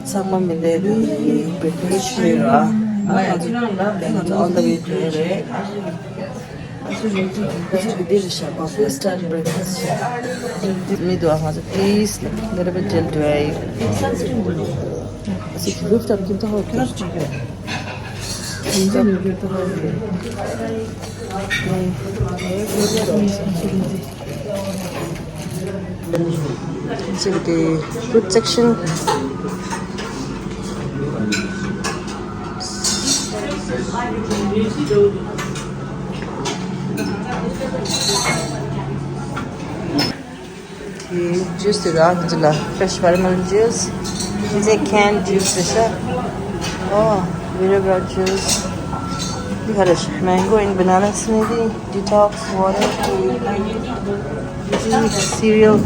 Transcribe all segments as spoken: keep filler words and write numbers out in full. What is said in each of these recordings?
ཚང་མ་མི་འདྲ་བའི་བེད་སྤྱོད་བྱེད་ར། ང་ཚོ་ང་ཚོ་all the way to རེད། ང་ཚོ་རེད་འདི་རེད་ཤག Western breakfast ཤག་མི་འདུག་ང་ཚོ་please ལ་འདི་རེད་པ་jail to I. ང་ཚོ་rooftop ཀྱི་ཐོག་ཁྱོད་རང་ཚོ་ཁྱོད་རང་ཚོ། Check the food section. Okay, juice དེ་ར་འདི་ལ་fresh watermelon juice. འདི་canned juice རེད་ཤག Oh, wherever juice. འདི་ག་རེ་ཤག mango and banana smoothie, detox water. This is cereal.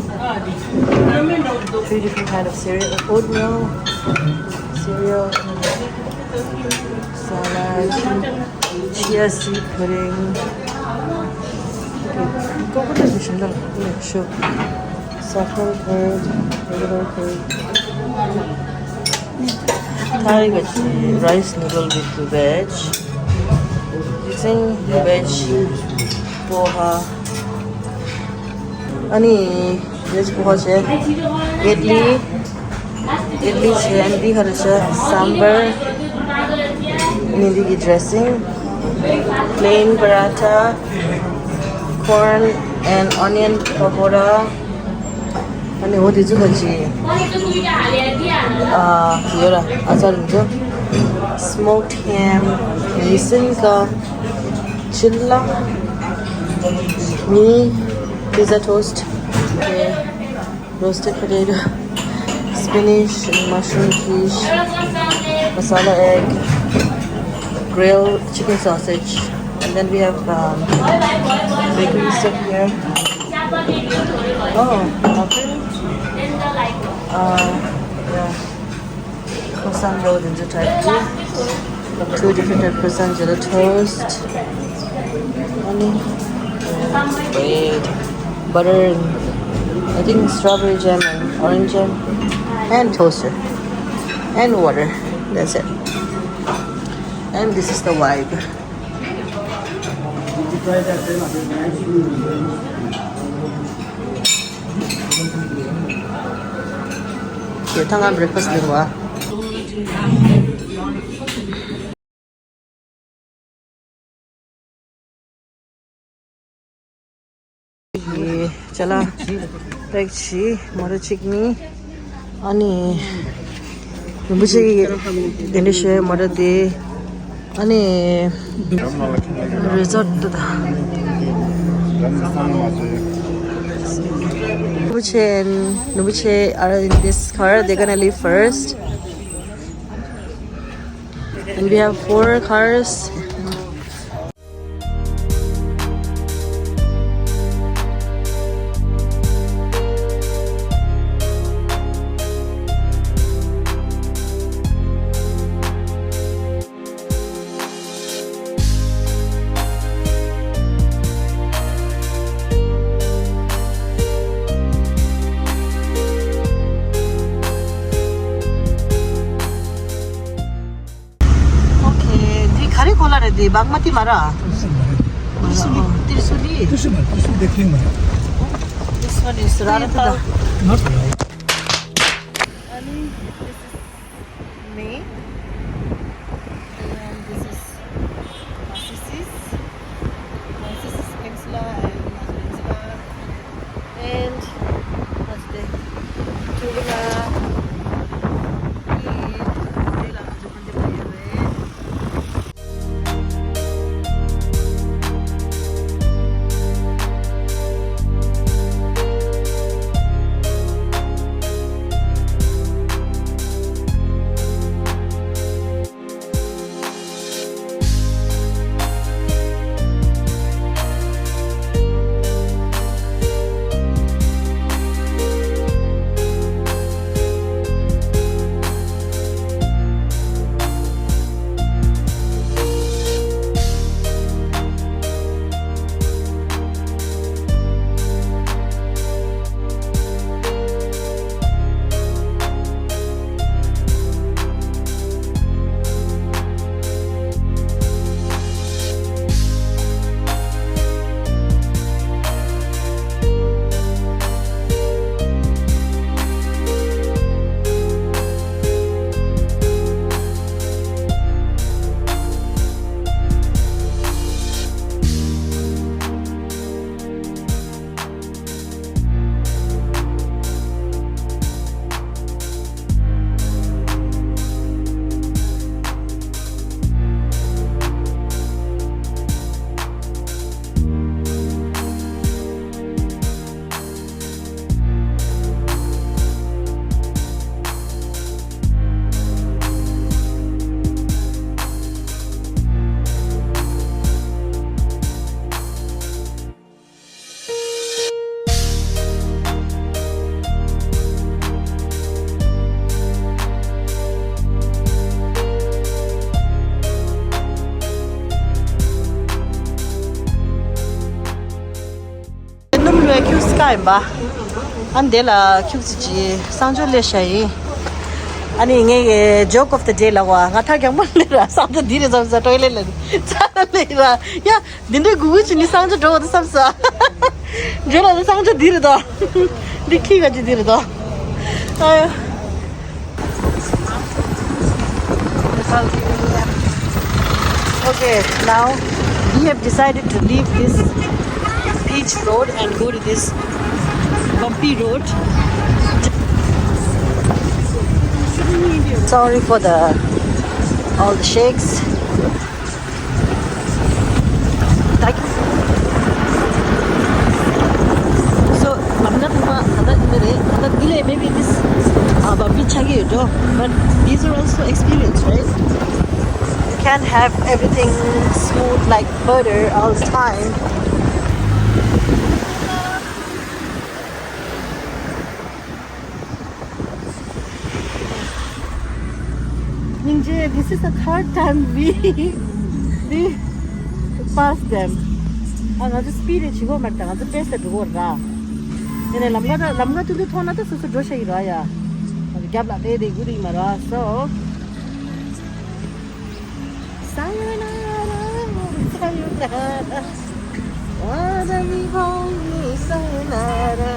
Three different kind of cereal. Oatmeal, cereal, salad. Chia seed pudding. Coconut is another show. Saffron curd, regular curd. Thai veg, rice noodle with veg. Using veg poha. Ani veg poha che. Idli. Idli che, and འདི་ག་རེ་ཤག sambar. ནི་འདི་གི་dressing, plain paratha, corn and onion pakoda. ཨ་ནི་འོ་དེ་ཚོ་ག་ཅི། ཨ་ཡོད་ར་ཨ་ཙར་འདི་ཚོ། Smoked ham, nisinka, chilla, mee, pizza toast. Okay. Roasted potato, spinach, mushroom quiche, masala egg, grilled chicken sausage, and then we have um, bakery stuff here. Oh, muffin. Uh, yeah. Croissant dough, ginger type. Two different type croissant, gelato toast. Honey. Bread. Butter and I think strawberry jam and orange jam. And toaster. And water. That's it. And this is the vibe. ཁྱེད་ད་ང་breakfast ལེན་བ། ཅ་ལག་pack བྱས། མོ་ཊ་གཅིག་ནི། ཨ་ནི་རིན་པོ་ཆེ་གི་དེ་འདྲ་བྱས་མོ་ཊ་དེ། ཨ་ནི་resort དེ་དང་། རིན་པོ་ཆེ་རིན་པོ་ཆེ་are in this car, they're gonna leave first. And we have four cars. Okay, འདི་ག་རེ་གོ་ལ་རེད། འདི་སྦག་མ་ཏི་མ་ར། ཏིར་སུ་ལི། ཏིར་སུ་ལི། ཏིར་སུ་མ་རེད། ཏིར་སུ་དེ་ཁེངས་མ་རེད། This one is Rarata. Not Rarata. Ali, this is me. And this is my sissies. My sissies Peninsula and Peninsula. And what's the Tugula? ཁྱུག་ཁྱུག་སི་ཀ་ཡིན་པ། ཨ་ནི་དེ་ལ་ཁྱུག་ཙི་ཅི་གསང་སྤྱོད་ལས་བྱ་ཡིན། ཨ་ནི་ངའི་joke of the day ལ་བ་ང་ཐག་རྒྱང་མ་ལེ་ར་གསང་སྤྱོད་འདི་རེད་ཙམ་ཙམ་ཊོའི་ལེ་ལ་ནི་ཙ་ལ་ལེ་ར་ཡ། འདི་འདྲའི་གུ་གུ་ཅི་ནི་གསང་སྤྱོད་འགྲོ་བ་དུ་བསམ་ས། འགྲོ་ལ་ནི་གསང་སྤྱོད་འདི་རེད་དོ། འདི་ཁྱི་ག་ཅི་འདི་རེད་དོ། ཨ་ཡ། Okay, now we have decided to leave this beach road and go to this bumpy road. Sorry for the all the shakes. Thank you. So, ལམ་སྣ་ཐོག་མ་ད་ལྟ་འདི་རེད། ད་ལྟ་འདི་ལས་maybe this uh, bumpy ཆགས་ཀྱི་ཡོད་འགྲོ། But these are also experience, right? You can't have everything smooth like butter all the time. སྙིང་རྗེ། This is the third time we we pass them. ཨ་ང་ཚོ་སྤི་རེ་བྱེད་དགོས་མ་རེད། ད་ང་ཚོ་པེ་སི་ལ་འགྲོ་དགོས་ར། དེ་ནས་ལམ་ཁ་ད་ལམ་ཁ་ཐུག་དུས་མཐོང་ན་ད་སོ་སོ་འགྲོ་ཤེས་ཀྱི་ར་ཡ། ང་ཚོ་རྒྱབ་ལ་བལྟས་བསྡད་དགོས་ཀྱི་མ་རེད། So Sayonara, sayonara. What a sayonara.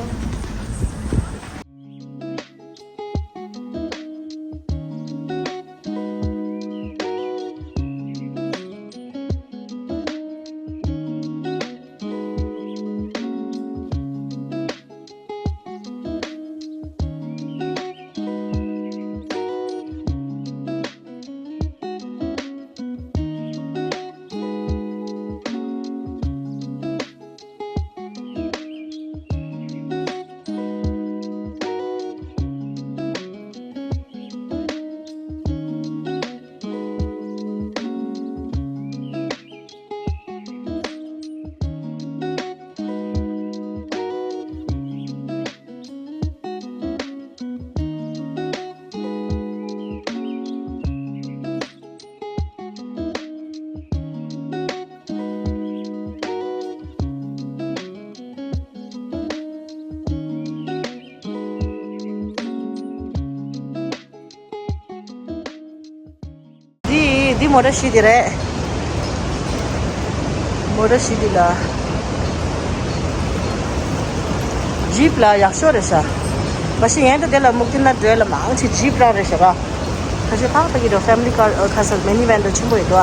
འདི་འདི་མོ་ཊ་བཞི་དེ་རེད། མོ་ཊ་བཞི་དེ་ལ་ཇིབ་ལ་ཡག་ཤོས་རེད་ཤག་མ་གཞི་ཡན་དུ་དེ་ལ་སྨུག་སྟེང་ན་འགྲོ་ལ་མང་ཆེ་ཇིབ་རང་རེད་ཤག་ར། ཁ་ཤས་ཕག་ཕ་གི་འགྲོ་ཕེ་མི་ལི་ཀར་ཁ་སང་མི་ནི་ཝན་འདྲ་ཆེན་པོ་ཡོད་དོ།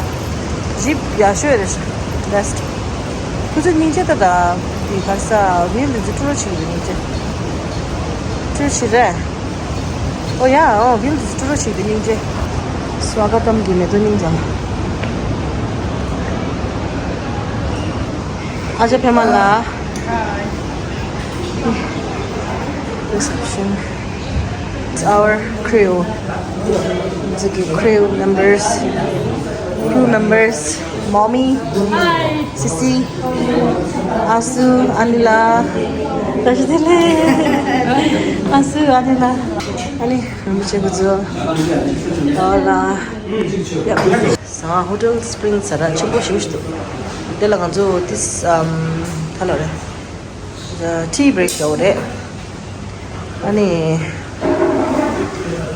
ཇིབ་ཡག་ཤོས་རེད་ཤག་བེ་སི་ཊི། ཁོ་ཚོ་སྙིང་རྗེ་ད་ད་འདི་ག་ས་བིལ་འདི་ཚོ་ཀྲུ་རོ་བྱེད་ཀྱི་འདུག་སྙིང་རྗེ། ཀྲུ་རོ་བྱེད་རེད། ཨོ་ཡ། ཨོ་བིལ་འདི་ཀྲུ་རོ་བྱེད་དུས་སྙིང་རྗེ། སུ་ཨ་ཀ་ཏམ་གི་མེ་ཏོ་སྙིང་རྗེ། ཨ་ཅག་ཕེ་མ་ལ། Reception. It's our crew. It's a crew members. Crew members. Mommy, Sisi, Asu, Anila, Rajadele, Asu, Anila, Ani, Rambuche Guzo, Ola, yep. Sa Hotel Spring Sara Chimbo Shushtu. Dela Ganzo, this, um, hello, tea break, ore. Ani,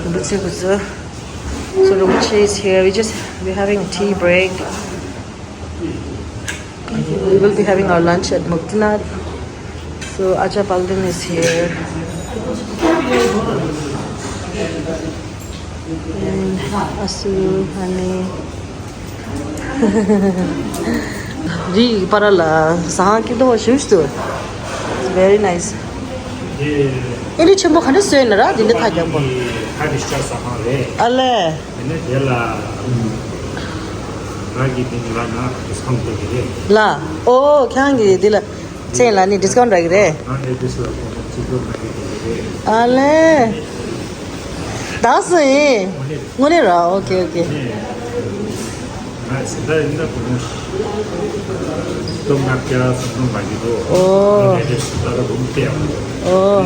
Rambuche Guzo. So Rinpoche is here. We just we're having a tea break. We will be having our lunch at Muktinad. So Aja Palden is here. And Asu, Hani. རིའི་བར་ལ་ཟངས་ཀྱི་རྡོ་ཞིམ་ཞིག་འདུག It's very nice. ཨེ་ནི་ཆེན་པོ་ག་འདྲ་བཟོས་ན་ར་འདི་འདྲ་ཐག་རྒྱག་པ། ཁ་ཌི་ཤ་ཟ་ཁང་རེད། ཨ་ལས། དེ་ནས་དེ་ལ་ར་གི་དེ་ལ་ན་ཌི་སི་ཀའུན་ཊི་སྤྲད་ཀྱི་རེད། ལ། ཨོ་ཁྱང་གི་འདི་ལ་ཚེ་ལ་ནི་ཌི་སི་ཀའུན་ཊི་རག་གི་རེད། ང་ནི་ཌི་སི་ལ་ཁོང་ཚོ་རྩིས་སྤྲོད་གནང་གི་རེད། ཨ་ལས། ད་སུ་ཡིན། དངོས་གནས་ར། ཨོ་ཁེ་ཨོ་ཁེ། ང་ཟེར་ད་ཡིན་ན་བུ་མོ་ཞིག་སྟོང་ལྔ་བརྒྱ་སུམ་སྟོང་མ་གི་འདུག་ཨོ། ང་ཟེར་ད་ལ་བུ་མོ་སྟེ་ཡང་འདུག་ཨོ།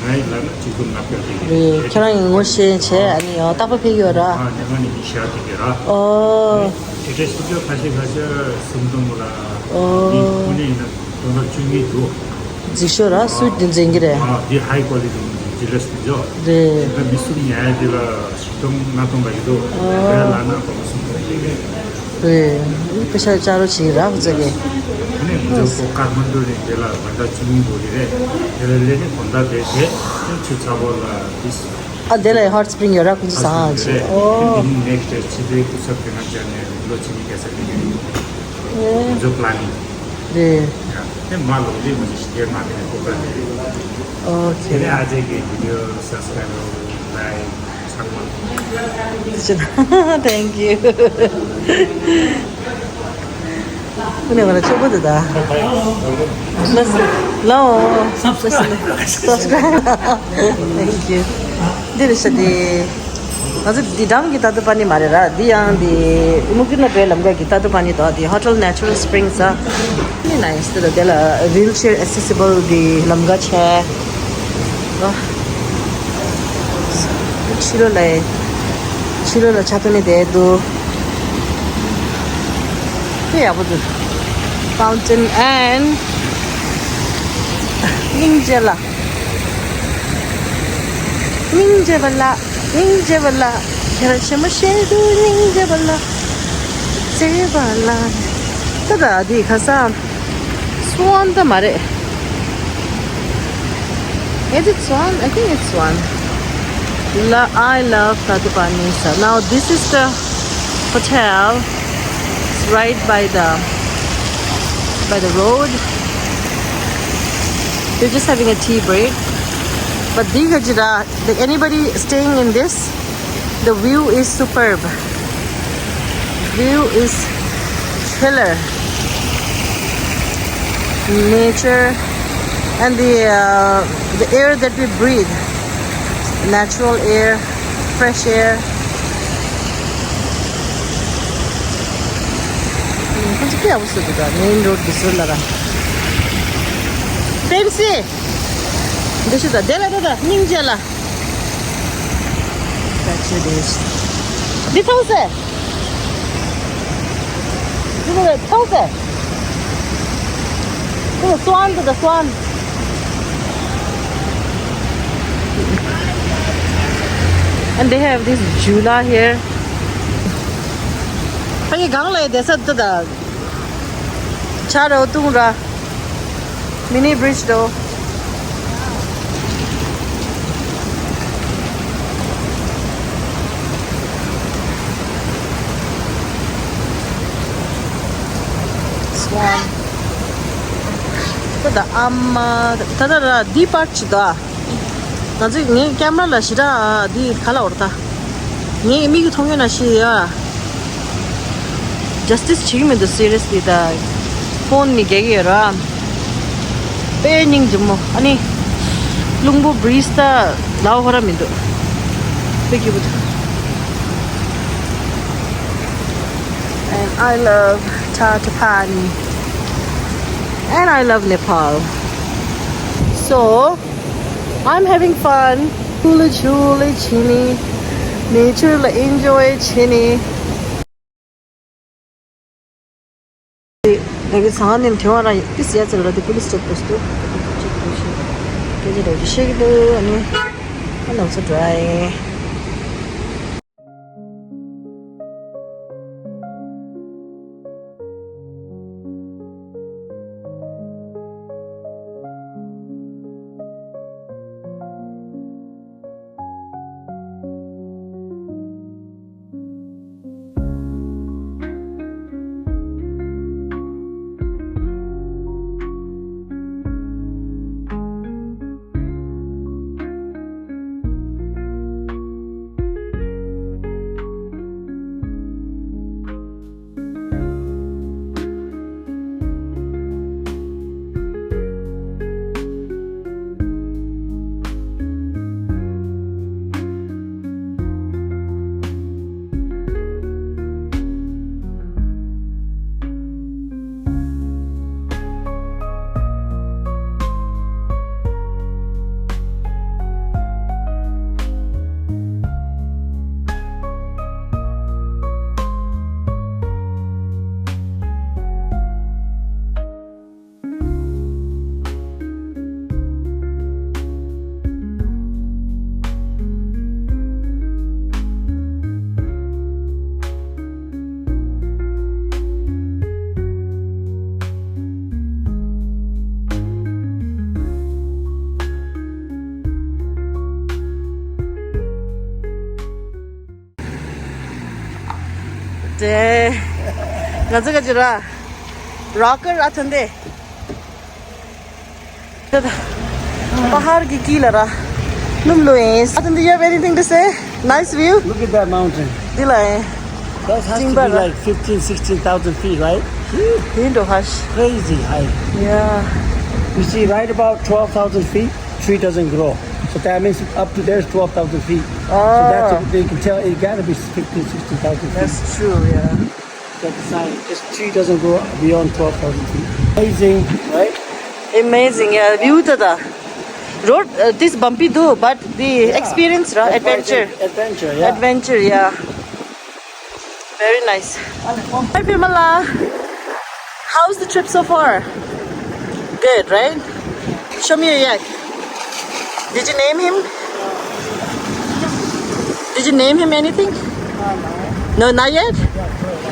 ང་ཡིན་ལ་ན་ཆིག་སྟོང་ལྔ་བརྒྱ་སྟེ་རེད། ཁྱེད་རང་ཡིན་ངོ་ཤེས་བྱས་ཨ་ནི་ཡང་རྟག་པར་ཕེབས་ཡོད་ར། ཨ་ནི་ང་ནི་ཡིན་ཤག་དེ་ག་ར། ཨོ། དེ་འདྲའི་སུ་ཇོ་ཁ་ཤས་ཁ་ཤས་སུམ་སྟོང་ལ་ཨོ། ཡིན་ཁོ་ནི་ཡིན་ན་སྟོང་ཕྲག་བཅུ་གཉིས་འདུག་འཛིགས་ཤོག་ར་སུ་དེ་འཛིན་གྱི་རེད། ཨ་དེ་high quality ཇི་ལེས་དེ་འཇོག་རེད། དེ་མི་སུ་ཉལ་དེ་ལ་ཞིག་སྟོང་ལྔ་སྟོང་ལ་ཡོད་དོ། ཨ་དེ་ལ་ན་གོ་མ་སུ་དེ་རེད། རེད། ཨི་པེ་ཤ་ཅ་རོ་ཆི་ར་ཧུ་ཙེ་གེ། ཨ་ནི་འཇོག་གོ་ཀ་མན་ཌུ་རེད། དེ་ལ་བ་ད་ཆུ་མིན་གོ་རེད། དེ་ལ་ལས་ནི་གོ་ད་དེ་དེ་ཆུ་ཚ་བོ་ལ་དེ། ཨ་དེ་ལ་hot spring ཡོད་ར་ཁོང་ཚོ་ཟ་ཧང་ཆེ། ཨོ། དེ་ནི་next day ཆི་ཟེར་ཀུ་ཚབ་དེ་ན་ཅན་ནས་ལོ་ཆི་ནི་ག་ས་དེ་གི་ཨེ། ཇོ་པི་ལ་ནིང་། རེད། ཡ་དེ་མ་ལོ་རེ་མ་ཞིག་དེ་མ་དེ་ནས་ཀོ་པ་དེ་རེད། ཨོ་ཁེ། དེ་ནས་ཨ་ཅེ་གི་video subscribe like ཚང་མ། Thank you. ཁོ་ནས་ང་ལ་ཆོག་པོ་དེ་ད། ལོ། Subscribe. Thank you. འདི་རེད་ཤག་འདི། ང་ཚོ་འདི་འགྲམ་གྱི་ཏ་ཏུ་པ་ནི་མ་རེད་ར། འདི་ཡང་འདི་མུ་གུ་ན་པའི་ལམ་ཀ་གི་ཏ་ཏུ་པ་ནི་དོ། འདི་Hotel Natural Springs ཨ། ནི་nice དེ་ལ་དེ་ལ་wheelchair accessible འདི་ལམ་ཀ་ཆེ། ཨ། ཕྱི་ལོ་ལ་ཕྱི་ལོ་ལ་ཆ་ཏོ་ནི་དེ་འདུག་དེ་ཡག་པོ་འདུག Fountain and སྙིང་རྗེ་ལ། སྙིང་རྗེ་བ་ལ། སྙིང་རྗེ་བ་ལ། ཁྱེད་རང་ཆེན་མོ་བཤད་དུས་སྙིང་རྗེ་བ་ལ། བརྩེ་བ་ལ། ད་ད་འདི་ཁ་སང་སུའན་ད་མ་རེད། Is it swan? I think it's swan. La, I love Tatupani. So now this is the hotel. It's right by the by the road. We're just having a tea break. But these are the, anybody staying in this, the view is superb. View is killer. Nature and the uh, the air that we breathe, natural air, fresh air. ཁོང་ཚོ་སྐད་ཡག་པོ་ཟེར་འདུག་ད། main road གི་ཟུར་ལ་ར། Pepsi. འདི་ཤི་ད། དེ་ལ་ད་ད་སྙིང་རྗེ་ལ། འདི་ཐོག་ཟེར། འདི་ད་ཐོག་ཟེར། འདི་ད་སུའན། འདི་ད་སུའན། And they have this jhula here. ཕ་གི་གང་ལ་ཡི་དེ་ས་ད་ད། ཆ་རོ་ཏུང་ར། Mini bridge though. Swan. ད་ད་ཨ་མ་ད་ད་ར་འདི་པར་ཅི་ད། ང་ཚོས་ངའི་ཀེམ་ར་ལ་ཞེ་དྲག་འདི་ག་ལ་འོར་ད། ངའི་མིག་གིས་མཐོང་ཡོད་ན་ཤི་ཡ། Justice བྱེད་ཀྱི་མི་འདུག seriously ད། ཕོན་ནི་རྒྱག་གི་ཡོད་ར། དཔེ་སྙིང་རྗེ་མོ། ཨ་ནི་རླུང་བུ་breeze ད་ལའོ་ཧོ་ར་མི་འདུག་དཔེ་སྐྱིད་པོ་འདུག And I love Tatopani. And I love Nepal. So, I'm having fun. Chuli chuli chini. Nature la enjoy chini. ད་གི་ཚང་ནས་དེ་བ་ར་ཏི་སི་ཡ་ཚལ་ར་དེ་police check post དུ་check post ཞིག་སྐད་ཆ་འདྲ་བོ་ཅིག་བཤད་ཀྱི་འདུག་ཨ་ནི་ཨ་ནག་ཚོ་འདྲ་ཨེ། དེ། ང་ཚོ་ག་ཅི་ར། རོ་ཀར་ར་ཐོན་ཏེ། དེ་ད། པ་ཧར་གྱི་དཀྱིལ་ལ་ར། སྣུམ་ལོ་ཡིན། ཨ་ཐོན་ཏེ། You have anything to say? Nice view. Look at that mountain. འདི་ལ་ཡིན། That has to be like fifteen, sixteen thousand feet, right? དེ་འགྲོ་ཧ་ཤི། Crazy high. Yeah. You see, right about twelve thousand feet, tree doesn't grow. So that means up to there's twelve thousand feet. So that's, they can tell it gotta be fifteen, sixteen thousand feet. That's true, yeah. That's the sign. This tree doesn't grow beyond twelve thousand feet. Amazing, right? Amazing, yeah. View to the road, uh, this bumpy though, but the experience, right? Adventure. Adventure, yeah. Adventure, yeah. Very nice. Hi, Pimala. How's the trip so far? Good, right? Show me your yak. Did you name him? Did you name him anything? No, not yet?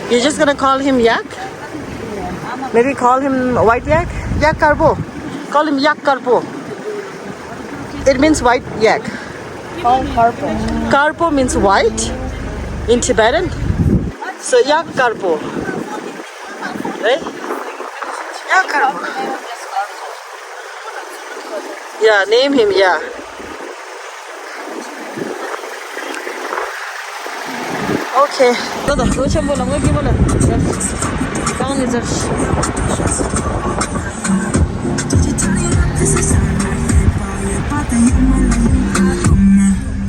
You're just gonna call him yak? Maybe call him white yak? Yak karbo. Call him yak karbo. It means white yak. Karpo means white in Tibetan. So yak karpo. Right? Yak karpo. Yeah, name him, yeah. Okay. ད་ད་ལོ་ཆེན་པོ་ལ་ངོ་དགྱེས་པོ་ལ་གང་ནས་ཟེར།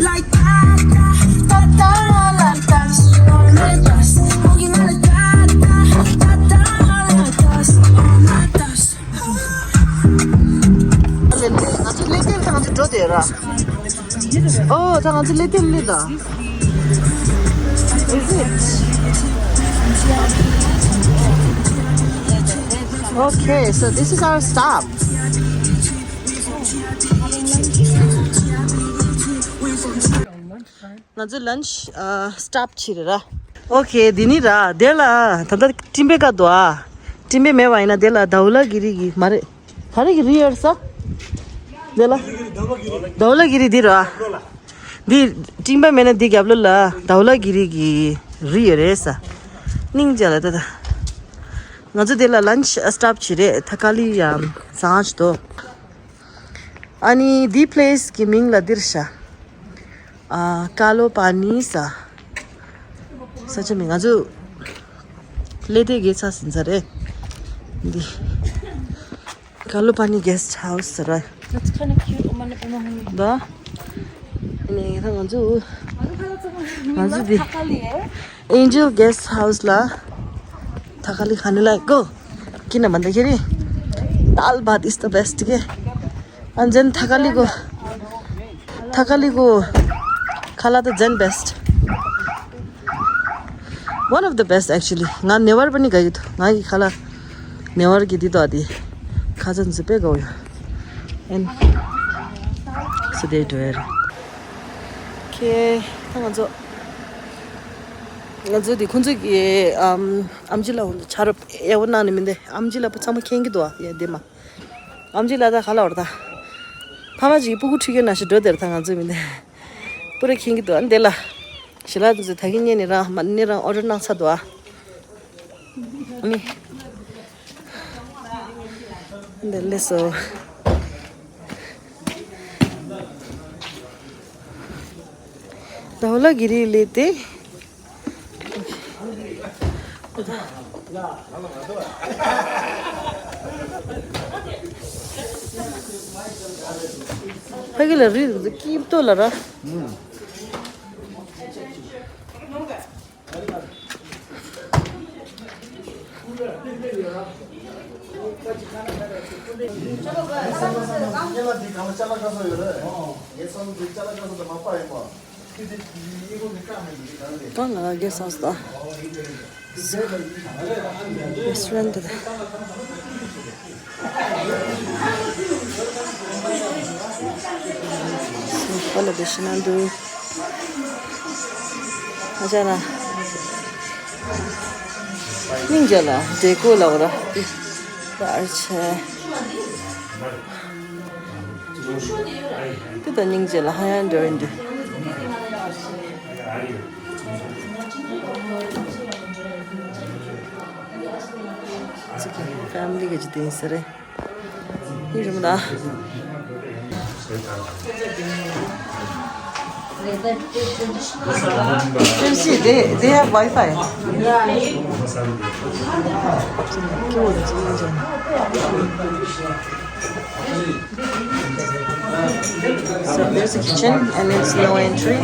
Like that, that, that, that, all I does, all I does. Looking at it, that, that, that, that, all I does, all I does. ང་ཚོ་ལེ་ཏན་ཁང་དུ་འགྲོ་བསྡད་ར། ཨོ། ད་ང་ཚོ་ལེ་ཏན་ལེ་ད། Is it? Okay, so this is our stop. ང་ཚོ་lunch, uh, stop བྱེད་རེད་ར། Okay, འདི་ནི་ར། དེ་ལ་ད་ལྟ་ཀྲིམ་པེ་ཀ་འདུག་ཨ། ཀྲིམ་པེ་མེད་པ་ཡིན་ན་དེ་ལ་དྷའུ་ལ་གི་རི་གི་མ་རེད། ག་རེ་གི་རི་ཡོད་ས། དེ་ལ་དྷའུ་ལ་གི་རི་འདི་ར། འདི་ཀྲིམ་པེ་མེད་ན་འདི་རྒྱབ་ལོགས་ལ་དྷའུ་ལ་གི་རི་གི་རི་ཡོད་རེད་ས། སྙིང་རྗེ་ལ་ད་ད། ང་ཚོ་དེ་ལ་lunch stop བྱེད་རེད། ཐ་ཀ་ལི་ཡ་ཟངས་ཅི་དོ། ཨ་ནི་འདི་place གི་མིང་ལ་འདིར་ཤ། ཨ། ཀ་ལོ་པ་ནི་ས། ས་ཆ་མིང་ང་ཚོ་ལེ་ཏེ་གེ་ཚ་ཟིན་ས་རེད། འདི། ཀ་ལོ་པ་ནི་guest house ཟེར་བ། That's kind of cute. ཨོ་མ་ནི་ཨོ་མ་ཧུ་ནི། ད། ཨ་ནི་ད་ང་ཚོ། ང་ཚོ་འདི། Angel Guest House ལ་ཐ་ཀ་ལི་ཁ་ནི་ལ་གོ། ཀི་ན་མ་འདི་ཁྱེར་རི། Dal bhat is the best གེ། ཨན་ཇན་ཐ་ཀ་ལི་གོ། ཐ་ཀ་ལི་གོ། ཁ་ལག་ད་ཇན་best. One of the best actually. ང་ནེ་བར་པ་ནི་ག་གི་ཐོ། ང་གི་ཁ་ལག་ནེ་བར་གི་འདི་དོ་འདི། ཁ་ཇན་ཟི་པེ་གོ་ཡོ། And so they do it. Okay, ད་ང་ཚོ། ང་ཚོ་འདི་ཁོང་ཚོ་གི་ཨམ་ཨམ་ཆི་ལ་འོང་དུ་ཆ་རོགས་ཡག་པོ་གནང་ནི་མིན་ཏེ། ཨམ་ཆི་ལ་པ་ཚང་མ་མཁྱེན་གི་འདུག་ཨ། ཡ་འདི་མ། ཨམ་ཆི་ལ་ད་ག་ལ་བར་ད། ཕ་མ་ཅིག་སྤུ་གུ་ཁྲིད་མཁན་ནང་བཞིན་འགྲོ་དེར་ད་ང་ཚོ་མིན་ཏེ། པུ་ར་མཁྱེན་གི་འདུག་ཨ། འདི་ལ། ཞི་ལ་ཚོ་ད་གིན་ཉེ་ནི་རང་མ་ནི་རང་order གནང་ཚར་འདུག་ཨ། ནི། འདི་ལས་སོ། དྷའུ་ལ་གི་རི་ལས་ཏེ། ཕ་གི་ལ་རི་སྐྱིད་པོ་ལ་ར། ད་ང་རྒྱལ་སོང་སྟ། Restaurant དེ། སོ་ཕ་ལ་བེ་ཤི་ན་འདུག་ཨ་ཅག་ན། སྙིང་རྗེ་ལ་བདེ་སྐོ་ལ་འོ་ར། པར་ཆེ། དེ་ད་སྙིང་རྗེ་ལ་ཧ་ཡང་འདྲ་བའི་འདུག་ཨ་མི་རི་ཀ་གི་དེ་ཡིན་ས་རེད། ཡིན་རེད་མ་ད། Let me see, they, they have Wi-Fi. So there's a kitchen and it's no entry.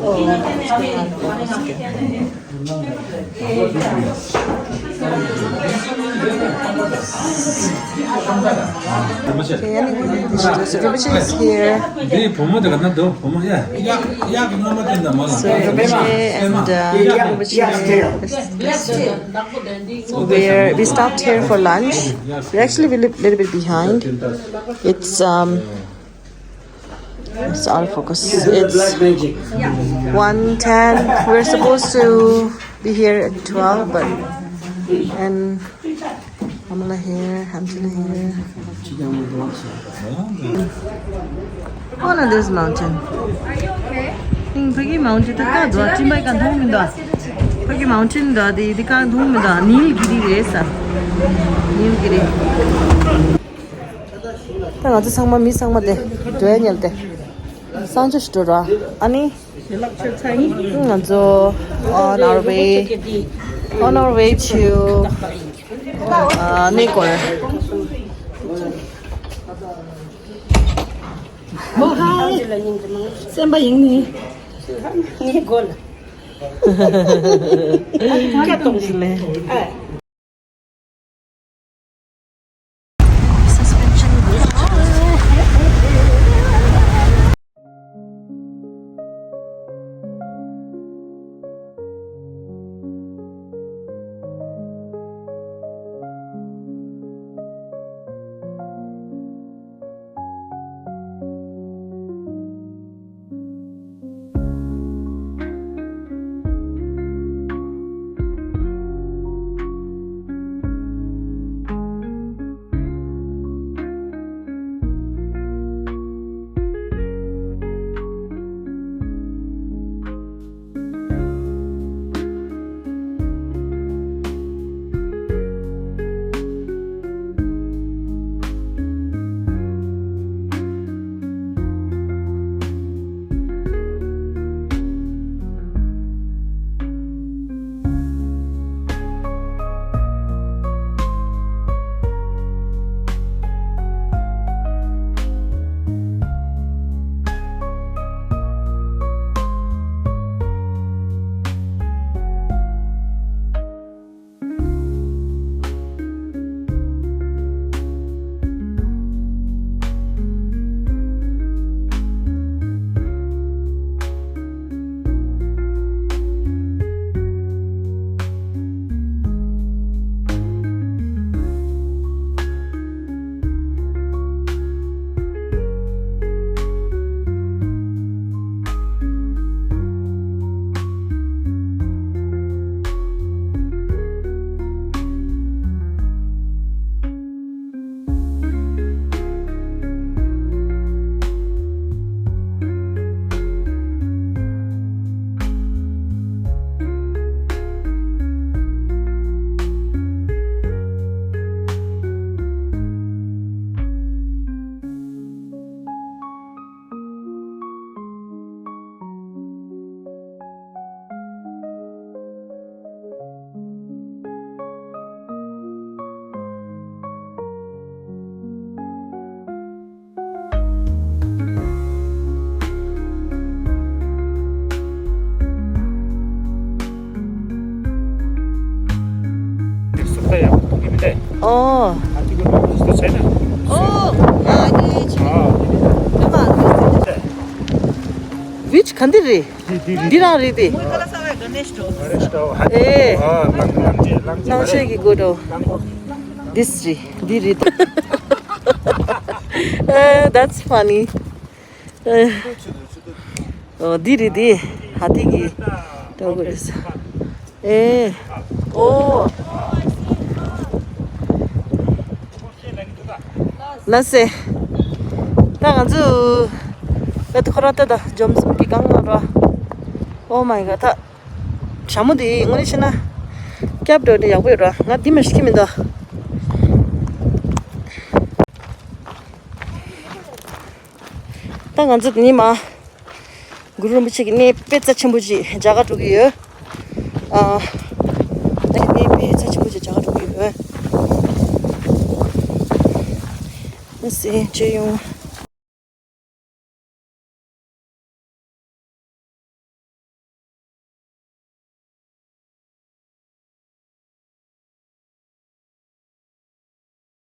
Oh, it's going on. It's okay. Okay, anyway, so Rinpoche is here. འདི་བུ་མོ་དེ་ག་ན་འདུག་བུ་མོ་ཡ། So Rinpoche and, uh, Rinpoche is, we we stopped here for lunch. We actually a little, little bit behind. It's, um, it's out of focus. It's one ten. We're supposed to be here at twelve, but, and Amala here, Hamzila here. All of this mountain. ཨིང་ཕ་གི་མའུན་ཊེན་ད་ཀ་འདུག་ཅི་འབའ་ག་མཐོང་མི་འདུག་ཕ་གི་མའུན་ཊེན་འདུག་དེ་དེ་ཀ་མཐོང་མི་འདུག་ནིལ་གི་རི་རེད་ས། ནིལ་གི་རི། ད་ང་ཚོ་ཚང་མ་མི་ཚང་མ་དེ་འགྲོ་ཡ་ཉལ་ཏེ། སང་ཆ་ཞིག་འགྲོ་ར། ཨ་ནི། ང་ཚོ་on our way, on our way to, uh, Negor. Oh, hi. སེམས་པ་ཡིན་ནི། ངའི་མགོ་ལ། ཁ་གཏོང་ཞིག་ལས། ཨོ། ཨོ། ཨ་ནི་ཅི། ཨ། ད་མ། Which ག་འདི་རེད། འདི་རང་རེད་དེ། ཨེ། གླང་ཆེན་གྱི་སྒོ་འགྲོ། This རེད། འདི་རེད། ཨེ། That's funny. ཨེ། ཨོ། འདི་རེད་དེ། ཧ་ཏི་གི་སྒོ་རེད། ཨེ། ཨོ། ལགས་སེ། ད་ང་ཚོ་ད་ཁོ་རང་ལྟ་ད་འཇོམས་སེམས་ཀྱི་གང་ང་ར། Oh my god. ད་ཞྭ་མོ་དེ་དངོས་གནས་བཤད་ན་ སྐྱབས་འགྲོ་ནི་ཡག་པོ་ཡོད་ར། ང་འདི་མ་ཤེས་ཀྱི་མི་འདུག་ད་ང་ཚོ་འདི་ནས་མར་གུ་རུ་རིན་པོ་ཆེ་གི་གནས་དཔེ་རྩ་ཆེན་པོ་ཅིག་མཇལ་ཁ་འགྲོ་གི་ཡོད། ཨ། ད་གནས་དཔེ་རྩ་ཆེན་པོ་ཅིག་མཇལ་ཁ་འགྲོ་གི་ཡོད། ཨ་སེ་མཇལ་ཡོང་།